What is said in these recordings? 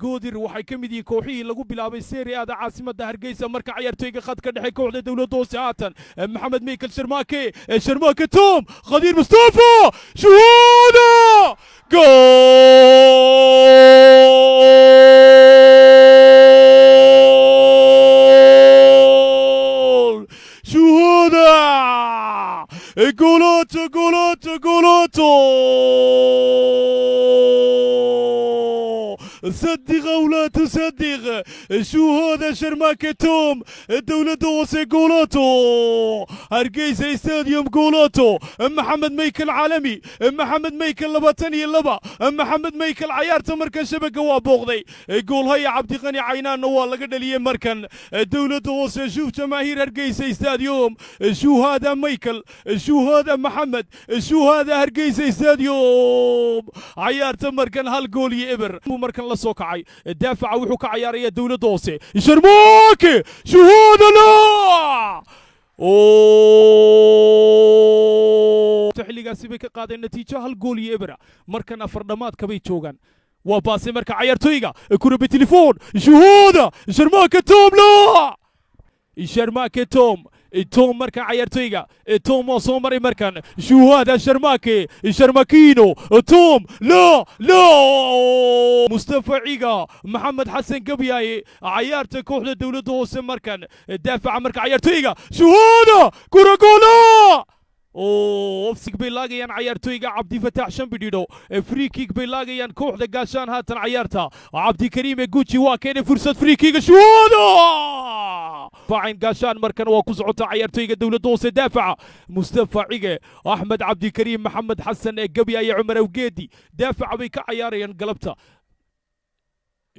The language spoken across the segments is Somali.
Goodir waxay ka mid yihiin kooxihii lagu bilaabay Serie A-da caasimadda Hargeysa. Marka cayaartoyga khadka dhexe kooxda Dowladda Hoose haatan Maxamed Michael Sharmaake, Sharmaake Tom, Khadiir Mustafa, shuhuuda, gool! Shuhuuda, gooloto, gooloto, gooloto! صدق او لا تصدق، شو هذا؟ شرماكة توم، الدولة hoose gooloto، Hargeysa Stadium gooloto. Maxamed Michael caalami, Maxamed Michael 22, Maxamed Michael cayaarta markan shabaga waa booqday. Goolhaya Cabdiqani Caynaanna waa laga dhaliyey markan Dowladda Hoose. شوف جماهير Hargeysa Stadium، شو هذا Michael؟ شو هذا Maxamed؟ شو هذا Hargeysa Stadium؟ Cayaarta markan 1-0 markan la soo kacay. Daafaca wuxuu ka cayaaraya Dowladda Hoose Sharmaake. شو هذا؟ لا, xilligaasi bay ka qaadeen natiijo 1-0. Markan afar dhammaadka bay joogaan. Waa baase marka cayaartoyga kurabe telefoon. Shuhuuda, Sharmaake Tom, la, Sharmaake Tom, Tom markan cayaartoyga Tom waa soo maray markan. Shuhada, Sharmaake, Sharmakino Tom, la, la, Mustafa Ciga, Maxamed Xasan Gabyaaye. Cayaarta kooxda Dowladda Hoose markan daafaca marka cayaartoyga shuhuuda kuragola offside bay laagayaan cayaartoyga Cabdifataax Shambidhidho. Free kick bay laagayaan kooxda Gaashaan haatan. Cayaarta Cabdikariim Guji waa keenay fursad free kick. Shuhuuda faacin Gaashaan markan waa ku socota cayaartoyga Dowladda Hoose. Daafaca Mustafa Cige, Axmed Cabdikariim, Maxamed Xasan ee Gabyaaye, Cumar Awgeedi daafaca bay ka cayaarayaan galabta.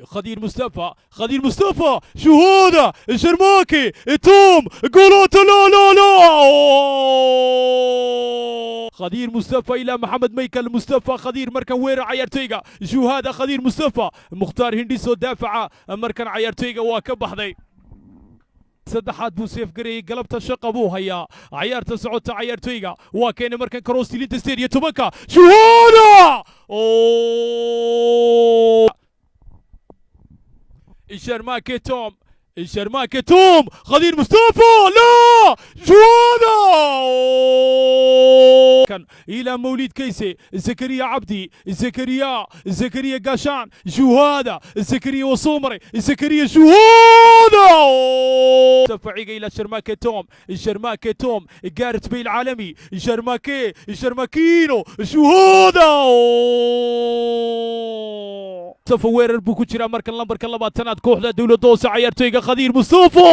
خدير مصطفى، خدير مصطفى، شو هذا؟ شرماكي توم، جولات! لا لا لا! خدير مصطفى الى محمد ميكل، مصطفى خدير markan weerar cayaartoyga. شو هذا خدير مصطفى؟ Mukhtaar Hindhiso daafaca markan cayaartoyga waa ka baxday. Saddexaad buu seef gareeyey galabta, shaqa buu hayaa. Cayaarta socota cayaartoyga waa keenay markan cross dilinta 18-ka. Shuhuuda Sharmaake Tom، Sharmaake Tom، خدير مصطفى، لا، جوانا كان الى موليد كيسي، زكريا عبدي، زكريا، زكريا قاشان. شو هذا زكريا وصومري، زكريا، شو هذا؟ تفعيق الى شرماكي توم، شرماكي توم، جارت بي العالمي، شرماكي، شرماكينو، شو هذا؟ Mustafa weerar buu ku jiraa markan, lambarka 20aad kooxda Dowladda Hoose cayaartoyga Khadiir Mustafa.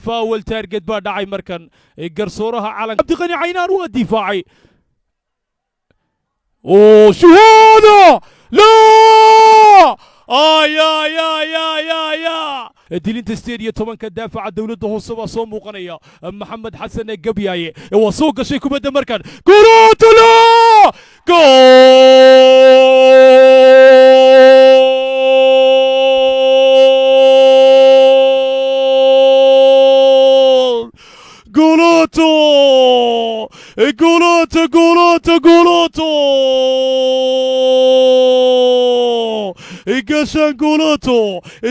Foul target baa dhacay markan. Garsooraha calanka Cabdiqani Caynaan waa difaacay. Oo شو هذا؟ لا, ay ay ay ay ay ay! Dilinta 18-ka daafaca Dowladda Hoose baa soo muuqanaya. Maxamed Xasan ee Gabyaaye waa soo gashay kubadda markan. Golato, la, gool! Golato, golato, golato, golato! Gashaan golato,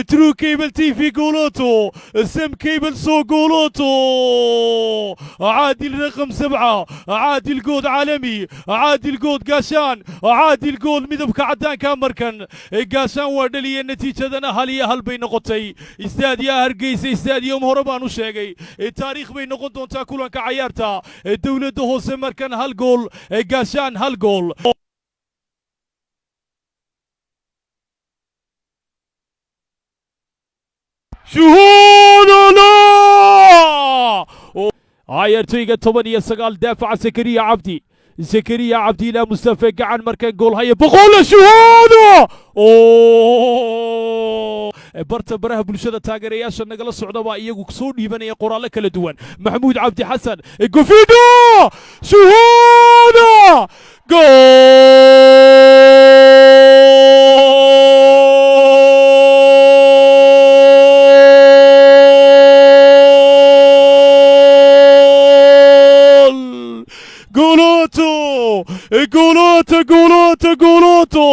True Cable TV golato, Som Cable soo golato. Caadil رقم 7، Caadil Good caalami، Caadil Good Gaashaan، Caadil Good midabka caddaanka markan Gaashaan waa dhaliya. Natiijadana 1-1 bay noqotay istaadiyaha Hargeysa Stadium. Hore baan u sheegay, taariikh bay noqon doontaa kulanka cayaarta. Dowladda Hoose markan hal gool, Gaashaan hal gool. شهود لا! Cayaartoyga 19 daafaca Zakariya Cabdi، Zakariya Cabdi ilaa Mustafa Gacan markan, gool haya boqol. Shuhuuda! Barta baraha bulshada taageerayaasha nagala socda baa iyagu soo dhiibanaya qoraallo kala duwan. Maxamuud Cabdi Xasan Gofido, shuhuuda, gool! Golato, golato, golato, golato!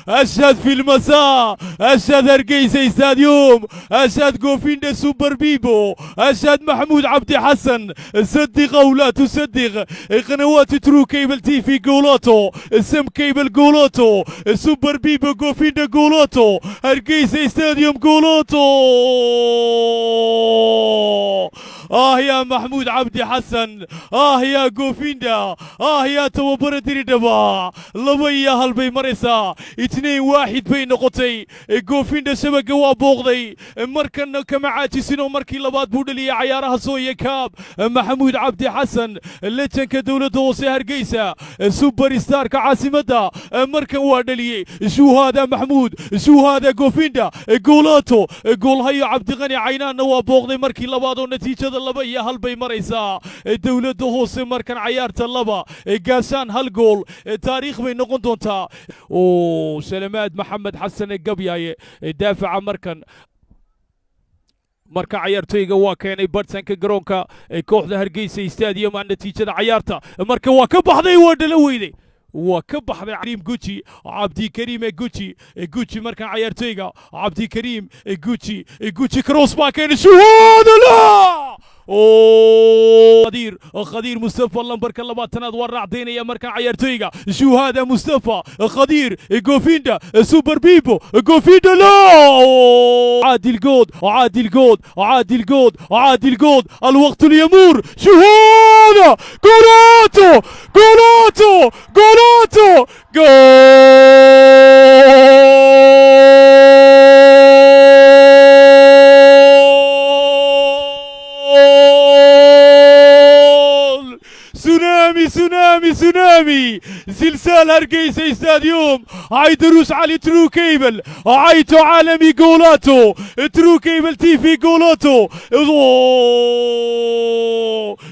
أشهد في المساء، أشهد هرقيسة ستاديوم، أشهد جوفيندا سوبر بيبو، أشهد محمود عبدي حسن. صدق أو لا تصدق، قنوات ترو كيبل تي في جولاتو، سم كيبل جولاتو، سوبر بيبو جوفيندا جولاتو، هرقيسة ستاديوم جولاتو. آه يا محمود عبدي حسن، آه يا جوفيندا، آه يا tababare Diridhaba. 2-1 bay maraysaa, 2-1 bay noqotay. Goofinda shabaga waa booqday, markana kama caajisinoo markii labaad buu dhaliyay cayaaraha Sooye Cup. Maxamuud Cabdi Xasan, lejanka dowladda hoose Hargeysa, superstarka caasimadda, markan waa dhaliyey. Shuhaada Maxmuud, shuhaada Goofinda goolaato. Goolhayo Cabdiqani Caynaanna waa booqday markii labaad, oo natiijada 2-1 bay maraysaa. Dowladda hoose markan cayaarta 2, Gaashaan 1 gool, taariikh bay noqon doontaa. Oo salamaad Maxamed Xasan Gabyaaye daafaca markan. Marka cayaartoyga waa keenay bartanka garoonka kooxda Hargeysa Stadium. Natiijada cayaarta marka waa ka baxday, waa dhala weyday, waa ka baxday. Kariim Guji, Cabdikariim Guji, Guji markan cayaartoyga Cabdikariim Guji, Guji cross baa keenay, shuhuud la. Khadiir, Khadiir Mustafa, lambarka 20aad waa raacdaynaya markan cayaartoyga. Shuhada Mustafa Khadiir, Gofinda Super Bibo, Gofinda la. عادل جود، عادل جود، عادل جود، عادل جود، الوقت يمر. شهادة، جولاتو، جولاتو، جولاتو، جول! سونامي، سونامي، سونامي، زلزال هرقيسة ستاديوم. عيدروس علي، ترو كيبل، عيتو عالمي، جولاتو، ترو كيبل تي في جولاتو. أوه.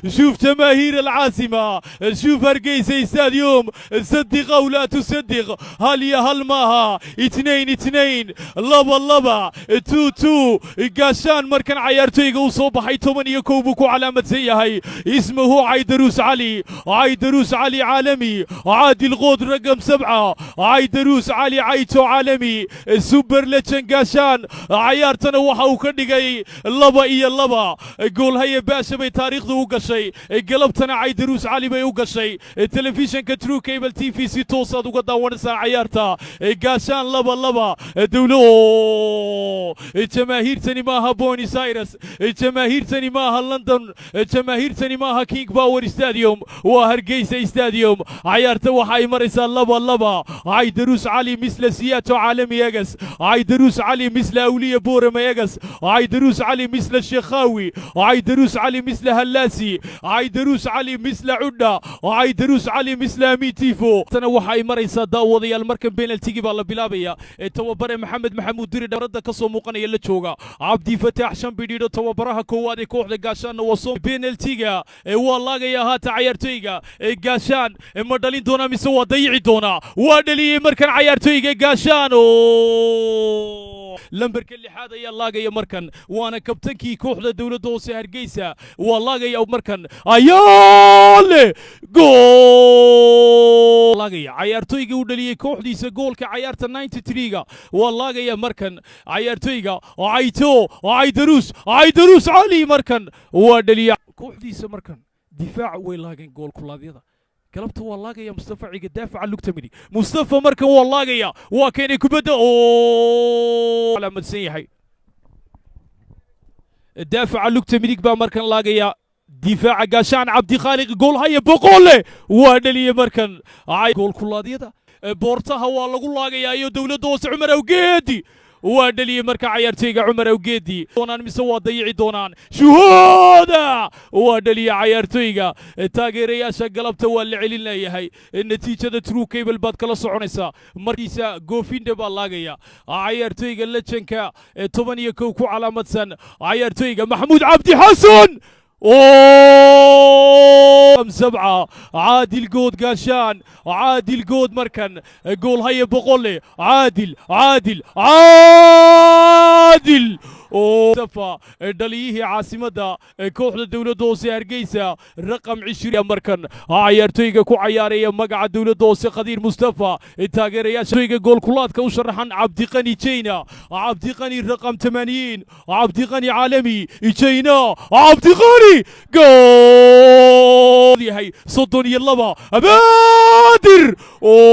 شوف جماهير العاصمة، شوف هرقيسة ستاديوم، صدق أو لا تصدق، هل يا هل ماها. 2-2، 2-2، 2-2. Gaashaan markan cayaartoyga u soo baxay 11 buu ku calaamadsan yahay. اسمه عيدروس علي، عيدروس علي عالمي، عادل غود رقم 7، عيدروس علي عيتو عالمي، super legend Gaashaan. Cayaartana waxa uu ka dhigay 2-2. Goolhaye Baasha bay taariikhdu u gashay, galabtana Caydaruus Cali bay u gashay. Telefishinka True Cable TV si toosaad uga daawanaysaa cayaarta. Gaashaan 2-2. Dowlo jamaahiirtani maaha Buenos Aires, jamaahiirtani maaha London, jamaahiirtani maaha King Power Stadium, waa Hargeysa Stadium. Cayaarta waxa ay maraysaa 2-2. Caydaruus Cali misla Siyaato Caalami egas, Caydaruus Cali misla Awliya Boorama egas, Caydaruus Cali misla Sheekhawi, Caydaruus Cali misla Hallaasi, Caydaruus Cali misla Cudha, Caydaruus Cali misla Amitifo. Tana waxa ay maraysaa, daawadayaal, markan penaltigi baa la bilaabaya. Tababare Maxamed Maxamuud Diri dhabarada ka soo muuqanaya la jooga Cabdi Fataax Shambidhiidho, tababaraha koowaad ee kooxda Gaashaanna waa soo. Penaltiga waa laagaya haata cayaartoyga Gaashaan. Ma dhalin doonaa mise waa dayici doonaa? Waa dhaliyey markan cayaartoyga Gaashaan. Oo lambarka 6aad ayaa laagaya markan, waana kabtankii kooxda dowladda hoose Hargeysa. Waa laagaya markan, ayaale gool laagaya cayaartoyga u dhaliyey kooxdiisa goolka cayaarta 93-ga. Waa laagaya markan cayaartoyga Cayto, Caydaruus, Caydaruus Cali markan waa dhaliya kooxdiisa. Markan difaaca way laageen goolkulaadyada galabta. Waa laagaya Mustafa Ciga, daafaca lugta midig. Mustafa markan waa laagaya, waa keenay kubadda oo calaamadsan yahay. Daafaca lugta midig baa markan laagaya difaaca Gaashaan. Cabdikhaaliq goolhaya Boqolle waa dhaliyey markan goolkulaadyada. Boortaha waa lagu laagayaa iyo dowladda hoose. Cumar Awgeedi waa dhaliyey marka cayaartoyga Cumar Awgeedi. Doonaan mise waa dayici doonaan? Shuhuuda waa dhaliya cayaartoyga. Taageerayaasha galabta waa la celin leeyahay. Natiijada True Cable baad kala soconaysaa. Markiisa Goofinde baa laagaya cayaartoyga lejanka 11 ku calaamadsan, cayaartoyga Maxamuud Cabdi Xasan. 7 عادل جود، قاشان عادل جود مركن جول هيا بقولي عادل، عادل، عادل. Oo Mustafa, dhaliyihii caasimadda kooxda Dowladda Hoose Hargeysa, raqam 20. Markan cayaartooyga ku cayaaraya magaca Dowladda Hoose, Khadiir Mustafa, taageerayaasha goolkulaadka u sharaxan, Cabdiqani Jeyna, Cabdiqani raqam 80, Cabdiqani caalami Jeyna, Cabdiqani gool yahay 32 Abaadir. Oo.